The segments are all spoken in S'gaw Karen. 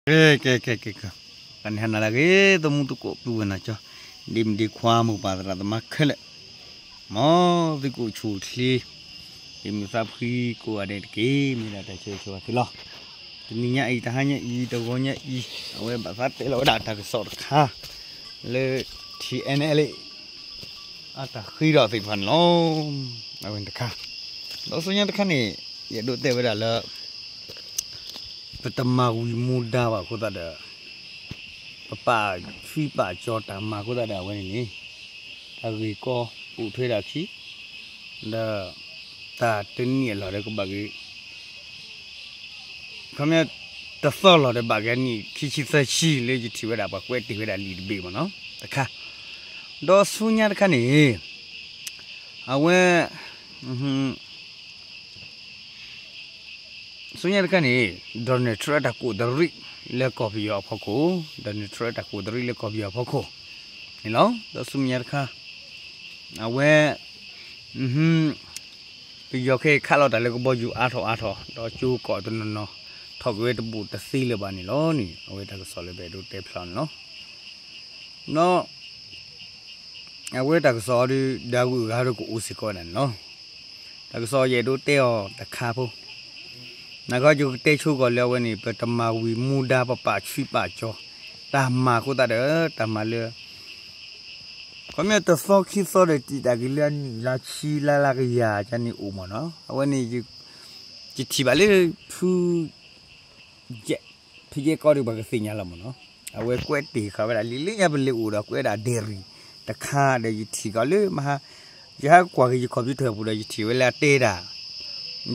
ကဲ ကဲ ကဲ ကဲ ကဲ, ပှၤန့ၣ်ဟါနၤလၢအဂ့ၤ သမူသကိးပုၢ်ဝဲၢ်နီၢ်ကၠီ, ဒ့မုၣ်ဒ့ခွါ မိၢ်ပၢ်သရၣ်သမါခဲလၢာ်, မ်သုကအိၣ်ဆူၣ်အိၣ်ချ့, ဒ့မုၣ်သးဖှံကိးဂၤဒဲးတက့ၢ်. မ့ၢ်ဒၣ်တၢ်ဆၢဂ့ၤဆၢဝါသုလီၤ. တနံၤညါအံၤ တဟါညါအံၤ တဂီၤညါအံၤ အဝဲဘၣ်သးတဲလီၤဝဲဒၣ်တၢ်ကစီၣ်တခါ လၢ ထံၣ်အဲၣ်အဲၣ်လ့ၣ် အတၢ်ဃ့ထီၣ်သ့ၣ်တဖၣ်န့ၣ်လီၤ. အဝဲန့ၣ်တခါ, ဒီးဆူညါတခါန့ၣ် ယအဲၣ်ဒိးတဲဝဲဒၣ်လၢ ပတမၤဝံၤမူဒါဘၣ်အဃိသတးဒီး ပပာ်ဆှံပာ်ကၠီၤတၢ်မၤအဃိသတးဒီး အဝဲန့ၣ်န့ၣ် တၢ်ဂ့ၢ်ကီအိၣ်ထွဲဒၣ်ခံ ဒီး တၢ်တနံၣ်အလီၢ်ဒီးကဘၣ်ဂ့ၤ ခီပညီ တသီလီၢ်ဒီးဘၣ်က့ၤနံၣ်ခံဆံသၢဆံ လၢယထံၣ်ဝဲဒၣ်ပှၤကွဲးတ့ၢ်ဝဲဒၣ်လံာ်တဘ့ၣ်မ့ၢ်နီၤ တခါ, ဒီးဆူညါတခါန့ၣ် အဝဲ ဆူညါတခါန့ၣ် Donald Trump တၢ်ကူးတရံးလၢကီၢ်ပယီၤအဖီခိၣ်, Donald Trump တၢ်ကူးတရံးလၢကီၢ်ပယီၤအဖီခိၣ်န့ၣ်လီၤ. ဒီးဆူညါတခါ အဝဲ ပယီၤခဲအံၤခးလီၤတၢ်လၢကဘီယူၤအါထီၣ်အါထီၣ် ဒီးကၠိကီးတနီၤနီၤ ထီၣ်က့ၤဝဲတဘူးတသ့လၢၤဘၣ်န့ၣ်လီၤန့ၣ် အဝဲတၢ်ကစီၣ်လၢပအဲၣ်ဒိးတဲဖျါန့ၣ်လီၤ. ဒီး အဝဲတၢ်ကစီၣ်အီၤဒီး ဒၣ်ဂုၤဂၤဒီးကအိၣ်စ့ၢ်ကီးဝဲဒၣ်န့ၣ်လီၤ. တၢ်ကစီၣ်ယအဲၣ်ဒိးတဲအီၤတခါဖိ နာ်က့ယကတဲဆိကီးလၢအဝဲန့ၣ် ပတမၤဝံၤမူဒါပပာ်ဆှံပာ်ကၠီၤ တၢ်မၤအဃိသတးဒီး တၢ်မၤလၢ ခီပညီတသီခံသီဒီးတံာ်တာ်က့ၤလၢအနံၣ်လါဆံလါလါကယၤကန့ၣ်အိၣ်မ့ၢ်နီၤ အဝဲန့ၣ် ယထံၣ်ဘၣ်လၢ ဖု ဖုယဲၢ်ကီၢ်ဒီးပှၤကသ့ၣ်ညါလီၤမ့ၢ်နီၤ အဝဲကွဲးတ့ၢ်ဃာ်ဝဲဒၣ်လံလၢညါပလဲၤအိၣ်ဒီးကွဲးဒၣ် diary တခါဒီးယထံၣ်ကီးလၢမဟါ ယဟဲကွၢ်က့ၤယ computer ပူၤဒီးယထံၣ်ဝဲလၢအတဲဒၣ်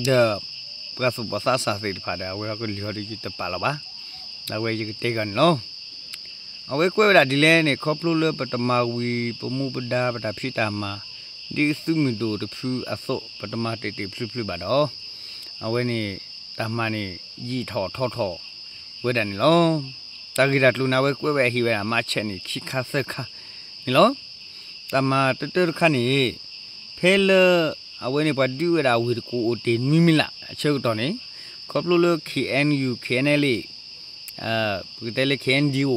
ဒီး ပှၤသူၣ်ဘီၣ်သးစၢ်သ့ၣ်တဖၣ်ဒီး အဝဲဟီကလုၢ်ဟီဒီးယတပာ်လီၤဘၣ် ဒီးအဝဲယကတဲကီးန့ၣ်လီၤ. အဝဲကွဲးဝဲဒၣ်ဒ်လဲၣ်န့ၣ် ခီဖျိလၢပတမၤဝံၤပမူပဒါပတၢ်ဖံးတၢ်မၤ ဒ်သုးမုၢ်ဒိၣ်တဖုအသိး ပတမၤတ့ၢ်တ့ၢ်ဖျုးဖျုးဘၣ်ဒီး အဝဲန့ၣ် တၢ်မၤန့ၣ် ယံာ်ထီၣ်ထီထီၣ်ဝဲဒၣ်န့ၣ်လီၤ. တၢ်ဂ့ၢ်တၢ်ကျိၤန့ၣ် အဝဲကွဲးဝဲအဟ့ၣ်ဝဲဒၣ် မၤဆဲးန့ၣ် ခံခါသၢခါန့ၣ်လီၤ. တၢ်မၤတၢတၢတခါန့ၣ် ဖဲလၢ အဝဲန့ၣ်ပှၤဒုးဝဲဒၣ်ဝ့ၢ်တကူၣ်အိၣ်တ့ၢ်နွံမံလးအဆၢကတီၢ်န့ၣ် ခီဖျိလၢ KNU KNLA ပကတဲလၢ KNDO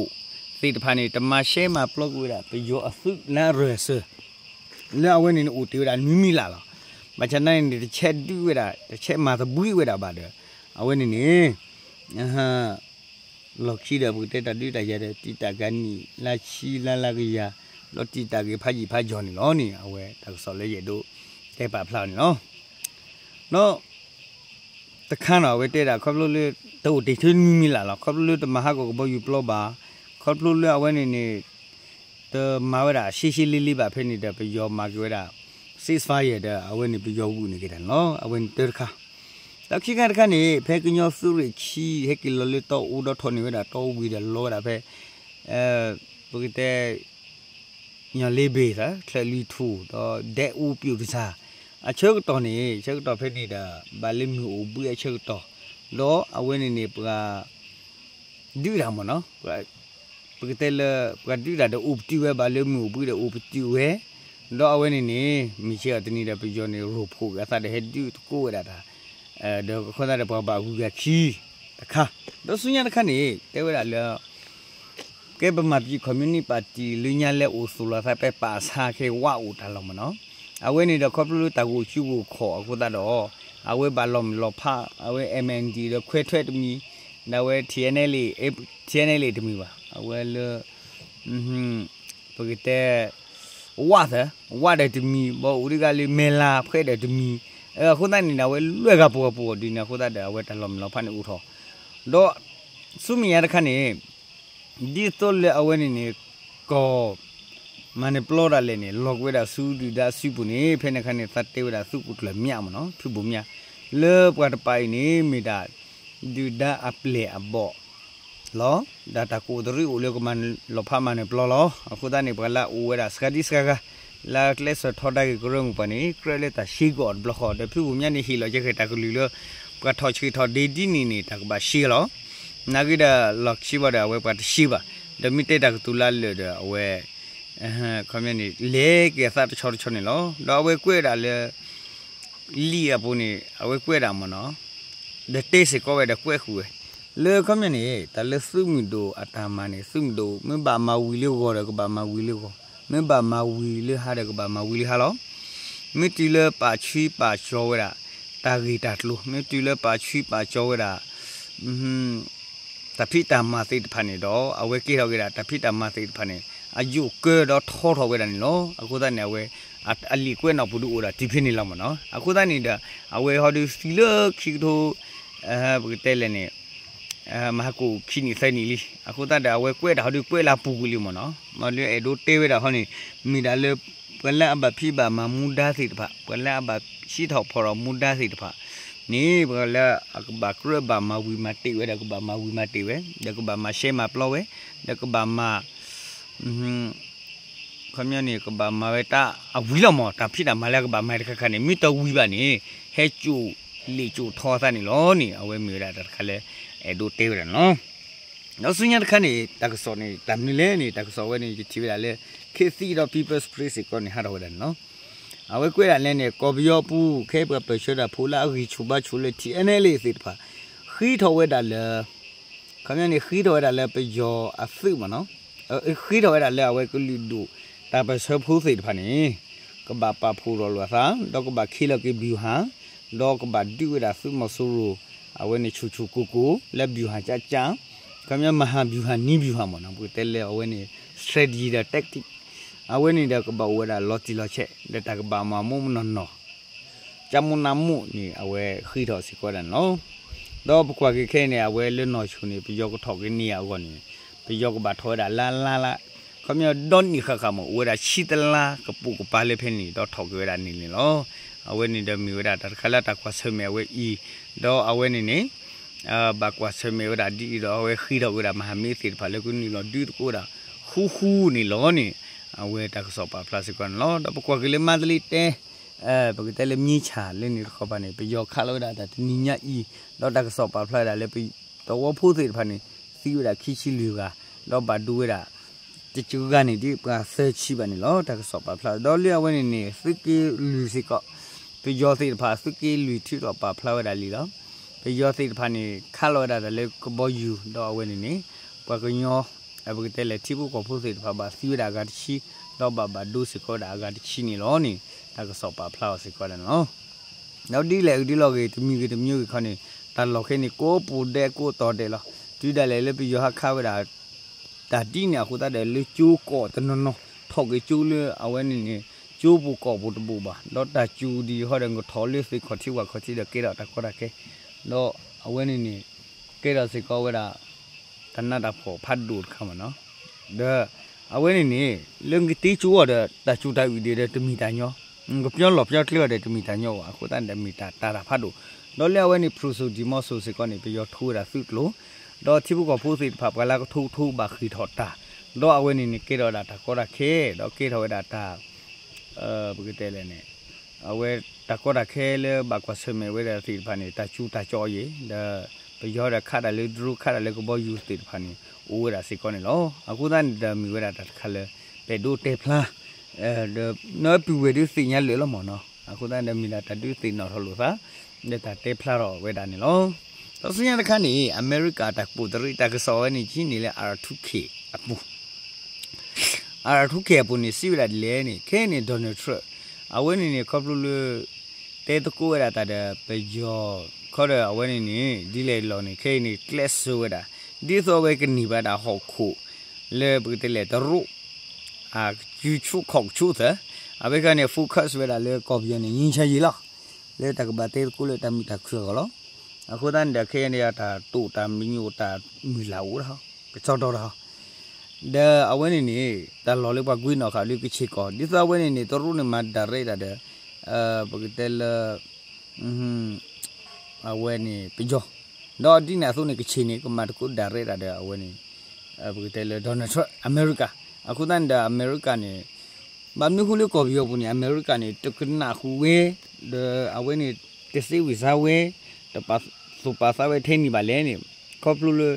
သ့ၣ်တဖၣ်န့ၣ် တမၤရှဲမၤပျီကွံာ်ဝဲဒၣ် ပယီၤအသုးလၢအရၢၢ်စၢၤ လၢအဝဲန့ၣ်န့ၣ်အိၣ်တ့ၢ်ဝဲဒၣ်နွံမံလးလီၤ. ဘၣ်ဆၣ်သနာ်န့ၣ် တဆဲးဒုးဝဲဒၣ် တဆဲးမၤသဘှံးဝဲဒၣ်ဘၣ်ဒီး အဝဲန့ၣ်န့ၣ် လီၢ်ခံဒီးပကတဲတၢ်ဒုးတၢ်ယၤဒီး တံာ်တာ်က့ၤနံၣ်လါဆံလါလါကယၤ ဒီးတံာ်တာ်က့ၤဖးယံာ်ဖးယီၤန့ၣ်လီၤန့ၣ် အဝဲတၢ်ကစီၣ်လၢယအဲၣ်ဒိးတဲပာ်ဖျါအီၤန့ၣ်လီၤ. ဒီး တခါန့ၣ် အဝဲတဲဒၣ်ခီဖျိလၢ တအိၣ်တ့ၢ်ထဲနွံမံလးလီၤ. ခီဖျိလၢတမၤဟးဂီၤကဘီယူၤပျီဘၣ်, ခီဖျိလၢအဝဲန့ၣ်န့ၣ် တမၤဝဲဒၣ်ရှဲရှဲလ့လ့ဘၣ်ဖဲန့ၣ်ဒီး ပယီၤမၤက့ၤဝဲဒၣ် ceasefire ဒီး အဝဲန့ၣ်ပယီၤဂုာ်န့ၢ်က့ၤတၢ်န့ၣ်လီၤ. အဝဲန့ၣ်တၢတခါ, ဒီးခံခါတခါန့ၣ် ဖဲကညီသုးရ့ၣ်ခံ ဟဲက့ၤလီၤလၢတီအူဒီးထီၣ်န့ၢ်ဝဲဒၣ်တီဝံၤဒီးလီၤဝဲဒၣ်ဖဲ ပကတဲ ညီၣ်လ့ဘ့ၣ်သၢ ချၢၣ်လွံၢ်ထူၣ် ဒီးဒဲအူပၠူၣ်တစၢ် အဆၢကတီၢ်န့ၣ် ဆၢကတီၢ်ဖဲန့ၣ်ဒီး ဘၣ်လၢမုၢ်အိၣ်ဘှံးအဆၢကတီၢ် ဒီးအဝဲန့ၣ်န့ၣ် ပှၤ ဒုးတၢ်မ့ၢ်နီၤ ပကတဲလၢ ပှၤဒုးတၢ်ဒီးအိၣ်ပတုာ်ဝဲ ဘၣ်လၢမုၢ်အိၣ်ဘှံးဒီးအိၣ်ပတုာ်ဝဲ ဒီးအဝဲန့ၣ်န့ၣ် မုၢ်ဆ့ၣ်အီၤတနံၤဒီးပယီၤန့ၣ် ရိၣ်ဖှိၣ်က့ၤအသးဒီးဟဲဒုးသကိးဝဲဒၣ်တၢ် ဒီးအဃိသတးဒီးပှၤဘၣ်ဂုၤဂၤခံတခါ ဒီးဆူညါတခါန့ၣ် တဲဝဲဒၣ်လၢ ကဲပမၤပယံာ် communist party လၢညါလဲၤအိၣ်သူၣ်လီၤသးဖဲပာ်ဆါခဲဝါအိၣ်တၢ်လီၢ်မ့ၢ်နီၤ အဝဲန့ၣ်ဒီးခီဖျိလၢတၢ်ဂိၢ်စုဂိၢ်ခီၣ်အဃိသတးဒီး အဝဲဘၣ်လီၤမုၢ်လီၤဖး အဝဲ MNDAA ဒီးခွဲးထွဲတမံၤ ဒီးအဝဲ TNLA TNLA တမံၤဘၣ် အဝဲလၢ ပကတဲ ဝၣ်သၢ ဝၣ်ဒီးတမံၤ ဘၣ်အိၣ်ဒံးဂၤလၢမဲၢ်လးဖှဲးဒီးတမံၤ အဃိသတးန့ၣ်ဒီး အဝဲလွဲၢ်ဂၤပှီၤပှီၤဒ်န့ၣ် အဃိသတးဒီး အဝဲတၢ်လီၤမုၢ်လီၤဖးန့ၣ်အိၣ်ထီၣ် ဒီး ဆူမဲာ်ညါတခါန့ၣ် ဒ်သိးလၢအဝဲန့ၣ်န့ၣ် ကီၢ် မၤနၢၤပျီဒၣ်လဲာ်န့ၣ် လီၤကွံာ်ဝဲဒၣ်ဆူဒုၣ်ဒါစုပူၤန့ၣ် ဖဲန့ၣ်အခါန့ၣ် သးတဲဝဲဒၣ်သုးခိၣ်ကျၢၢ်မၠးမ့ၢ်နီၤ ဖုဘိၣ်မၠး လၢပှၤတပာ်အံၤန့ၣ် မ့ၢ်ဒၣ် ဒုၣ်ဒါအပျဲၢ်အဘီၣ် လီၤ ဒၣ်တၢ်ကူးတရံးအိၣ်လၢကမၤလီၤဖးမၤနၢၤပျီလီၤ. အဃိသတးန့ၣ် ပှၤလၢအအိၣ်ဝဲဒၣ်စှၤဒံစှၤဂၤ လၢကျဲစၢးထီဒါက့ၤကရၢမိၢ်ပှၢ်န့ၣ် ကြၢးလၢတၢ်ရှဲကီးတဘျီဃီ ဒီးဖုဘိၣ်မၠးန့ၣ် ဟ့ၣ်လီၤက့ၤတၢ်ကလုၢ်လၢ ပှၤထီၣ်ဆံးထီၣ်ဒ့ဒ်န့ၣ်န့ၣ် တၢ်ကဘၣ်ရှဲလီၤ. နာ်ဂ့ၤဒီးလီၢ်ခံဘၣ်ဒီး အဝဲပှၤတရှဲဘၣ် ဒီးမ့ၢ်တဲတၢ်ကတိၤလၢအလၢာ်ဒီး အဝဲ ခီပညီန့ၣ် လဲၤက့ၤအသးတဆီတဆီန့ၣ်လီၤ. ဒီးအဝဲကွဲးဝဲဒၣ်လၢ လံာ်အပူၤန့ၣ် အဝဲကွဲးဒၣ်မ့ၢ်နီၤ ဒီးတဲစ့ၢ်ကီးဝဲဒီးကွဲးဃုာ်ဝဲ လၢခီပညီန့ၣ် တၢ်လၢသုးမုၢ်ဒိၣ်အတၢ်မၤန့ၣ် သုးမုၢ်ဒိၣ် မ့ၢ်ဘၣ်မၤဝံၤလၢဂီၤဒီးကဘၣ်မၤဝံၤလၢဂီၤ, မ့ၢ်ဘၣ်မၤဝံၤလၢဟါဒီးကဘၣ်မၤဝံၤလၢဟါလီၤ. မ့ၢ်တုၤလၢပာ်ဆှံပာ်ကၠီဝဲဒၣ် တၢ်ဂ့ၢ်တၢ်ကျိၤ, မ့ၢ်တုၤလၢပာ်ဆှံပာ်ကၠီဝဲဒၣ် တၢ်ဖံးတၢ်မၤသ့ၣ်တဖၣ်န့ၣ်ဒီး အဝဲကဲထီၣ်က့ၤဒၣ်တၢ်ဖံးတၢ်မၤသ့ၣ်တဖၣ်န့ၣ် အယိာ်ကၢဒီးထီထီၣ်ဝဲဒၣ်န့ၣ်လီၤ. အဃိသတးန့ၣ် အဝဲ အလံာ်ကွဲးနီၣ်ပူၤဒုးအိၣ်ဒၣ်တုၤဖဲန့ၣ်လီၤမ့ၢ်နီၤ. အဃိသတးန့ၣ်ဒီး အဝဲဟီဒုးသံလၢခံကထိ ပကတဲလဲၣ်န့ၣ် မဟါကိၣ်ခံနံၣ်သၢနံၣ်လံ. အဃိသတးဒီး အဝဲကွဲးတၢ်ဟီဒုးကွဲးလၢအပူၤကွံာ်လံမ့ၢ်နီၤ. မ့ၢ်လၢအဲၣ်ဒိးတဲဝဲဒၣ်ဟီန့ၣ် မ့ၢ်ဒၣ်လၢ ပှၤလၢအဘၣ်ဖံးဘၣ်မၤမူဒါသ့ၣ်တဖၣ်, ပှၤလၢအဘၣ်စံးထီၣ်ဖီၣ်ထီၣ်မူဒါသ့ၣ်တဖၣ်န့ၣ် ပှၤလၢအကဘၣ်ကြၢးဘၣ်မၤဝံၤမၤတ့ၢ်ဝဲဒီး ကဘၣ်မၤဝံၤမၤတ့ၢ်ဝဲ ဒီးကဘၣ်မၤရှဲမၤပျီဝဲ ဒီးကဘၣ်မၤ ခီပညီန့ၣ် ကဘၣ်မၤဝဲတၢ်အဝံၤလီၤမ့ၢ် တၢ်ဖံးတၢ်မၤလၢအကဘၣ်မၤတခါခါန့ၣ် မ့ၢ်တဝံၤဘၣ်န့ၣ် ဟဲစိာ်လံာ်စိာ်ထီအသးန့ၣ်လီၤန့ၣ် အဝဲမ့ၢ်ဝဲဒၣ်တၢ်တခါလၢ အဲၣ်ဒိးတဲဝဲဒၣ်န့ၣ်လီၤ. ဒီးဆူညါတခါန့ၣ် တၢ်ကစီၣ်န့ၣ် တၢ်မနုၤလဲၣ်န့ၣ် တၢ်ကစီၣ်ဝဲန့ၣ် ယထံၣ်ဝဲဒၣ်လၢ ခေတ်သစ် ဒီး People's Spring စ့ၢ်ကီးန့ၣ် ဟးထီၣ်ဝဲဒၣ်န့ၣ်လီၤ. အဝဲကွဲးဒၣ်လဲၣ်န့ၣ် ကီၢ်ပယီၤပူၤ ခဲအံၤပှၤပၢၢ်ဆၢတၢ်ဖိလၢအဂံၢ်ဆူၣ်ဘါဆူၣ်လၢ ထံၣ်အဲၣ်နဲၣ်လ့ၣ် သ့ၣ်တဖၣ် ဃ့ထီၣ်ဝဲဒၣ်လၢ ခီပညီန့ၣ် ဃ့ထီၣ်ဝဲဒၣ်လၢပယီၤအသုးမ့ၢ်နီၤ, ဃ့ထီၣ်ဝဲဒၣ်လၢအဝဲကလုာ်ဒူၣ် တၢ်ပၢၢ်ဆၢဖိသ့ၣ်တဖၣ်န့ၣ် ကဘၣ်ပာ်ဖှိၣ်ထီၣ်လိာ်အသး ဒီးကဘၣ်ခ့လီၤက့ၤ ဗျူဟာ ဒီးကဘၣ်ဒုးဝဲဒၣ်သုးမီၤစိရိၤ အဝဲန့ၣ်ဆူၣ်ဆူၣ်ကိၢ်ကိၢ် လၢ ဗျူဟာ ကၠၢကၠၢ ခီပညီ မဟာဗျူဟာ နည်းဗျူဟာ မ့ၢ်နီၤ, ပကတဲလၢအဝဲန့ၣ် strategy ဒီး tactic အဝဲန့ၣ်ဒီးကဘၣ်အိၣ်ဝဲဒၣ်လီၤတံၢ်လီၤဆဲး ဒီးတၢ်ကဘၣ်မၤမူမနီၢ်နီၢ် ကၠၢမူနၢမူန့ၣ် အဝဲဃ့ထီၣ်စ့ၢ်ကီးဝဲဒၣ်န့ၣ်လီၤ. ဒီးပကွၢ်က့ၤခဲအံၤန့ၣ် အဝဲလၢနီၢ်ဆူၣ်န့ၣ် ပယီၤကထီၣ်က့ၤန့ၢ်အဂီၢ်န့ၣ် ပယီၤကဘၣ်ထီၣ်ဝဲဒၣ်လၢလၢလၢ ခီပညီဒီနံၣ်ဃၣ်ဃၣ်မ့ၢ် အိၣ်ဝဲဒၣ်ဆံတလါကပိာ်ကပၤလၢဖဲန့ၣ် ဒီးထီၣ်က့ၤဝဲဒၣ်န့ၣ်န့ၣ်လီၤ. အဝဲန့ၣ်ဒီးမ့ၢ်ဝဲဒၣ်တၢ်တခါလၢတၢ်ကွၢ်ဆၢၣ်မဲာ်အဝဲအံၤ ဒီးအဝဲန့ၣ်န့ၣ် ဘၣ်ကွၢ်ဆၢၣ်မဲာ်ဝဲဒၣ်ဒ်အံၤဒီး အဝဲဃ့ထီၣ်က့ၤဝဲဒၣ် မဟာမိတ် သ့ၣ်တဖၣ်လၢကနုာ်လီၤဒုးသကိးဝဲဒၣ် ဃူဃူန့ၣ်လီၤန့ၣ် အဝဲတၢ်ကစီၣ်ပာ်ဖျါစ့ၢ်ကီးန့ၣ်လီၤ. ဒီးပကွၢ်က့ၤလၢမါတလ့တဲ ပကတဲလၢမြင်းခြံလၢန့ၣ်တခီပၤန့ၣ် ပယီၤခးလီၤဝဲဒၣ်တၢ်တနံၤညါအံၤ ဒီးတၢ်ကစီၣ်ပာ်ဖျါဝဲဒၣ်လၢ သဝီဖိသ့ၣ်တဖၣ်န့ၣ် သံဝဲဒၣ်ခံဆံလွံၢ်ဂၤ ဒီးဘၣ်ဒိဝဲဒၣ် တကဂၤန့ၣ်ဒ်ပှၤသၢဆံဘၣ်န့ၣ်လီၤ. တၢ်ကစီၣ်ပာ်ဖျါ ဒီးလၢအဝဲန့ၣ်န့ၣ် သုးက့လွံၢ်စ့ၢ်ကီး ပယီၤသ့ၣ်တဖၣ် သုးက့လွံၢ်ထုးထီၣ်ပာ်ဖျါဝဲဒၣ်လံလီၤ. ပယီၤသ့ၣ်တဖၣ်န့ၣ် ခးလီၤဝဲဒၣ်တၢ်လၢကဘီယူၤ ဒီးအဝဲန့ၣ်န့ၣ် ပှၤကညီ ပကတဲလဲၣ် ထံဖိကီၢ်ဖိသ့ၣ်တဖၣ်ဘၣ်သံဝဲဒၣ်အဂၤတဆံ ဒီးဘၣ်ဘၣ်ဒိစ့ၢ်ကီးဝဲဒၣ်အဂၤတဆံန့ၣ်လီၤန့ၣ် တၢ်ကစီၣ်ပာ်ဖျါအီၤစ့ၢ်ကီးန့ၣ်လီၤ. ဒီးဒ်လဲၣ်အဂ့ၢ်ဒ်လဲၣ်ဂ့ၤ တမံၤဂ့ၤတမံၤဂ့ၤခီန့ၣ် တၢ်လီၢ်ခဲန့ၣ် ကိးပူၤဒဲးကိးတီၤဒဲးလီၤ. တုၤဒၣ်လဲာ်လၢပယီၤဟးခးဝဲဒၣ် တၢ်ဒ်န့ၣ်အဃိသတးဒီး လၢကၠိကီးတနီၤနီၤ ထီၣ်က့ၤကၠိလၢအဝဲန့ၣ်န့ၣ် ကၠိပူၤကီးပူၤတဘိးဘၣ် ဒီးတၢ်စူၤဒံးဃီဒီး ကထီၣ်လၢသ့ၣ်ခီၣ်ထံးဝၣ်ခီၣ်ထံးဒီးကဲထီၣ်တၢ်ကီတၢ်ခဲ ဒီးအဝဲန့ၣ်န့ၣ် ကဲထီၣ်စ့ၢ်ကီးဝဲဒၣ် တၢ်နးတၢ်ဖှီၣ်ဖးဒိၣ်တခါမ့ၢ်နီၤ. ဒီးအဝဲန့ၣ်န့ၣ် လၢကတ့ကၠိအီၤဒီး တၢ်စူၤတၢ်အုးဒံးဒီးတမ့ၢ်တၢ်ညီ, ကပျီလီၢ်ပျီကျဲအီၤဒီးတမ့ၢ်တၢ်ညီဘၣ်. အဃိသတးန့ၣ်ဒီးမ့ၢ်တၢ်တၢ်တၢ်ဖးဒိၣ်, ဒီးလၢအဝဲန့ၣ် ဖရူစိၤဒံၣ်မီစိၤစ့ၢ်ကီးန့ၣ် ပယီၤထိဝဲဒၣ်သုးကျိၤ, ဒီးထံဖိကီၢ်ဖိသ့ၣ်တဖၣ် ပှၤလၢကထိကထိဘၣ်ဃ့ၢ်ထီၣ်တၢ်, ဒီးအဝဲန့ၣ်န့ၣ် ကဲထီၣ်ဝဲဒၣ်တၢ်ကီတၢ်ခဲ ဒီးကဲထီၣ်ဝဲဒၣ်တၢ် ပကတဲလဲၣ်န့ၣ် အဝဲတၢ်ကီတၢ်ခဲလၢဘၣ်ကွၢ်ဆၢၣ်မဲာ်ဝဲဒၣ်သ့ၣ်တဖၣ်န့ၣ် တၢ်စူၤတၢ်ကၠီအံၤ ဒီး ပယီၤဒီးခးတၢ်လၢ drone ခးတၢ်လၢကဘီယူၤသ့ၣ်တဖၣ်န့ၣ် အိၣ်ဝဲဒၣ်စ့ၢ်ကီးန့ၣ်လီၤ. အဃိသတးန့ၣ်ဒီးမ့ၢ်ဝဲဒၣ်တၢ်တခါလၢ ပအဲၣ်ဒိးတဲဖျါ ဒီးနပုၢ်ဝဲၢ်ဒုးသ့ၣ်ညါလၢာ်လီၤမ့ၢ်နီၤ. အဃိသတးန့ၣ်ဒီးမ့ၢ်ဒၣ်တၢ်ဒုးသ့ၣ်နီၣ်ထီၣ်လိာ်သး ဒီးတၢ်တဲဖျါထီၣ်ဝဲဒၣ်န့ၣ်လီၤ. ဒီးဆူညါတခါန့ၣ် အမဲရကၤတၢ်ကပိာ်တရံးတၢ်ကစီၣ်ဝဲန့ၣ် ကဟံးန့ၢ်လၢ R two K အပူၤ R two K အပူၤန့ၣ် စံးဝဲဒၣ်ဒ်လဲၣ်န့ၣ် ခဲအံၤန့ၣ် Donald Trump အဝဲန့ၣ်န့ၣ် ခီဖျိလၢ တဲသကိးဝဲဒၣ်တၢ်ဒီးပယီၤ ခီဒီးအဝဲန့ၣ်န့ၣ် ဒ်လဲၣ်လီၤန့ၣ် ခဲအံၤန့ၣ် ကျဲးစၢးဝဲဒၣ် ဒ်သိးအဝဲကန့ၢ်ဘၣ်ဒၣ်ဟီၣ်ခိၣ် လၢပကတဲလဲၣ်တရူး အကဆူၣ်ခီၣ်ကဆူၣ်သၢ အဝဲခါန့ၣ် focus ဝဲဒၣ်လၢကီၢ်ပယီၤန့ၣ် ငြိမ်းချမ်းရေးလီၤ. လၢတၢ်ကဘၣ်တဲသကိးလၢတၢ်မုာ်တၢ်ခုၣ်အဂီၢ်လီၤ. အဃိသတးန့ၣ်ဒီး ခဲအံၤန့ၣ် တၢ်တိာ်တၢ်မံၤညိၣ်တၢ်မုၢ်လၢ်အိၣ်ဒၣ် ကစီဒီတၢ် ဒီးအဝဲန့ၣ်န့ၣ် တၢ်လီၢ်လၢပှၤကွံနီၣ်ဃာ်လၢကဆ့ၣ်ကီၢ် ဒ်သိးအဝဲန့ၣ်န့ၣ် တရူးန့ၣ်မၤ direct တၢ်ဒီး ပကတဲလၢ အဝဲန့ၣ်ပယီၤ ဒီးဒ်န့ၣ်အသိးန့ၣ် ကဆ့ၣ်န့ၣ် ကမၤသကိး direct တၢ်ဒီးအဝဲန့ၣ် ပကတဲလၢ Donald Trump အမဲရကၤ အဃိသတးန့ၣ်ဒီးအမဲရကၤန့ၣ် ဘၣ်မနုၤဃိလၢကီၢ်ပယီၤပူၤန့ၣ် အမဲရကၤန့ၣ် တကနၣ်ဃုာ်ဝဲ ဒီးအဝဲန့ၣ် တသ့ဝံၣ်စါဝဲ တပာ်သူၣ်ပာ်သးဝဲထဲန့ၣ်ဘၣ်လဲၣ်န့ၣ် ခီဖျိလၢ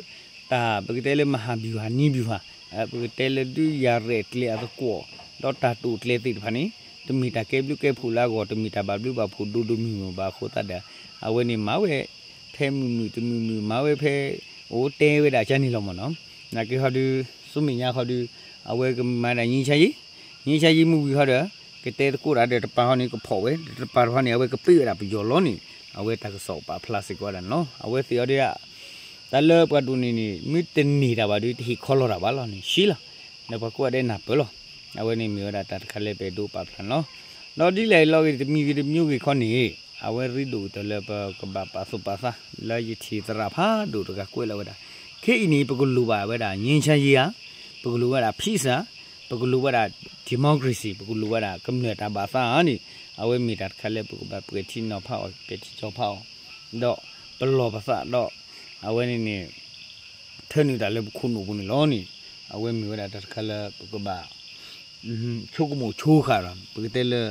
တၢ်ပကတဲလၢ မဟာဗျူဟာ နည်းဗျူဟာ ပကတဲလၢဒုးယၤရဲၣ်ကျဲၤအသကိး ဒီးတၢ်တိာ်ကျဲၤသ့ၣ်တဖၣ်န့ၣ် တမ့ၢ်တၢ်ကဲဘျုးကဲဖှိၣ်လၢအဂီၢ် တမ့ၢ်တၢ်ဘၣ်ဘျုးဘၣ်ဖှိၣ်ဒိၣ်ဒိၣ်မုၢ်မုၢ်ဘၣ်အဃိသတးဒီး အဝဲန့ၣ်မၤဝဲ ဖဲမုၢ်မုၢ်တမုၢ်မုၢ် မၤဝဲဖဲ အိၣ်တဲဝဲဒၣ်ကန့ၣ်လီၤမ့ၢ်နီၤ. နာ်က့ဟီဒုး ဆူမဲာ်ညါဟီဒုး အဝဲကမၤဒၣ် ငြိမ်းချမ်းရေး, ငြိမ်းချမ်းရေး မုၢ်ဝံၤဟီဒီး ကတဲသကိးတၢ်ဒီးတပၤဟီန့ၣ် ကဖီၣ်ဝဲ ဒီးတပၤတဖၣ်န့ၣ် အဝဲကပ့ၢ်ဝဲဒၣ်ပယီၤလီၤန့ၣ် အဝဲတၢ်ကစီၣ်ပာ်ဖျါစ့ၢ်ကီးဝဲဒၣ်န့ၣ်လီၤ. အဝဲသ့ၣ်အီၤဒုး တၢ်လၢပှၤဒိၣ်န့ၢ်န့ၣ် မ့ၢ်တန့ၢ်တၢ်ဘၣ်ဒီး တဟ့ၣ်ခီလီၤတၢ်ဘၣ်လီၤန့ၣ် ရှဲလီၤ. ဒီးပှၤကိးဂၤဒဲးနၢ်ပၢၢ်လီၤ. အဝဲန့ၣ်မ့ၢ်ဝဲဒၣ်တၢ်တခါလၢပအဲၣ်ဒိးပာ်ဖျါန့ၣ်လီၤ. ဒီးဒ်လဲၣ်လီၤဂ့ၤ တမံၤဂ့ၤတမံၤဂ့ၤခီန့ၣ် အဝဲရ့ဒိၣ်ကတၢၢ်လၢပကဘၣ်ပာ်သူၣ်ပာ်သး လၢယထံၣ်သရၣ်ဖးဒိၣ်တဂၤကွဲးလီၤဝဲဒၣ် ခဲအံၤန့ၣ် ပကလိၣ်ဘၣ်ဝဲဒၣ် ငြိမ်းချမ်းရေး ဧါ, ပကလိၣ်ဝဲဒၣ် peace ဧါ, ပကလိၣ်ဝဲဒၣ် democracy ပကလိၣ်ဝဲဒၣ်ကမျၢၢ်တၢ်ဘၣ်သးဧါန့ၣ် အဝဲမ့ၢ်တၢ်တခါလၢပကဘၣ်ပဲာ်ထံနီၤဖးအီၤ ပဲာ်ထံကၠီဖးအီၤ ဒီးပလီၢ်ပသးဒီး အဝဲန့ၣ်န့ၣ် ထၢနုာ်တၢ်လၢပခိၣ်နူာ်ပူၤန့ၣ်လီၤန့ၣ် အဝဲမ့ၢ်ဝဲဒၣ်တၢ်တခါလၢပကဘၣ် ဆိကမိၣ်ဆိဃာ်ဒီး ပကတဲလၢ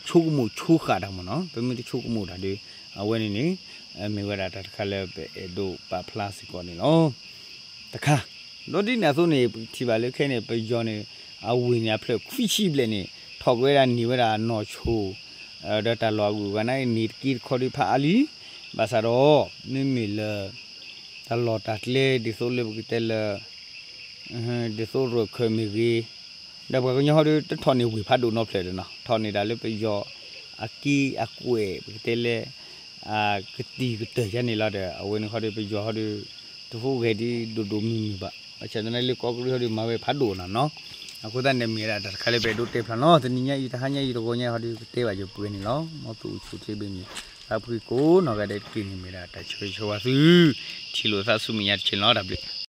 ဆိကမိၣ်ဆိဃာ်တၢ်မ့ၢ်နီၤ. ပမ့ၢ်တဆိကမိၣ်တၢ်ဒီး အဝဲန့ၣ်န့ၣ် မ့ၢ်ဝဲဒၣ်တၢ်တခါလၢပအဲၣ်ဒိးပာ်ဖျါစ့ၢ်ကီးန့ၣ်လီၤ. တခါ ဒီးဒ်န့ၣ်အသိးန့ၣ် ပကထံၣ်ဘၣ်လၢခဲအံၤန့ၣ် ပယီၤန့ၣ် အဝ့ၢ်န့ၣ် အဖျၢၣ်ခွံဆံဘျဲၣ်န့ၣ် ထီၣ်ကွံာ်ဝဲဒၣ်န့ၢ်ဝဲဒၣ်နီၢ်ဆိၣ် ဒီးတၢ်လီၢ်အဂုၤအဂၤန့ၣ် န့ၢ်တက့တခီဒုးဖးအါလံ. ဘၣ်ဆၣ်ဒီး မ့မ့ၢ်လၢ တၢ်လီၢ်တၢ်ကျဲဒ်သိးလၢပကတဲလၢ ဒ်သိးရၢၢ်ခၢၣ်မ့ၢ်ဂ့ၤ, ဒီးပှၤကညီဟီဒီး တထီၣ်န့ၢ်ဝ့ၢ်ဖးဒိၣ်နီတဖျၢၣ်ဒီးနီၤ, ထီၣ်န့ၢ်ဒၣ်လၢပယီၤအက့အကွဲၢ် ပကတဲလၢ ကတံာ်ကတၢၢ်ယါန့ၣ်လီၤဒီး အဝဲန့ၣ်ခီဒီး ပယီၤဟီဒီး တဟူးဂဲၤဒ်ဒိၣ်ဒိၣ်မုၢ်မုၢ်ဘၣ်. ဘၣ်ဆၣ်သနာ်က့လၢကီၢ်ကရံၣ်ဟီဒီး မၤဝဲဖးဒိၣ်နီၤနီၤ. အဃိသတးန့ၣ် မ့ၢ်ဝဲဒၣ်တၢ်တခါလၢပအဲၣ်ဒိးတဲဖျါန့ၣ်လီၤ. တနံၤညါအံၤ တဟါညါအံၤ တဂီၤညါအံၤဟီဒီး ပတဲဘၣ်ယပှဲၤန့ၣ်လီၤ. မ်သုအိၣ်ဆူၣ်ချ့ဘၣ်န့ၣ် သးဖှံကိးနီၢ်ဂၤဒဲးတက့ၢ်န့ၣ် မ့ၢ်ဒၣ်တၢ်ဆၢဂ့ၤဆၢဝါသု ထံၣ်လိာ်သးဆူမဲာ်ညါတဆ့န့ၣ်လီၤ. တၢ်ဘျုး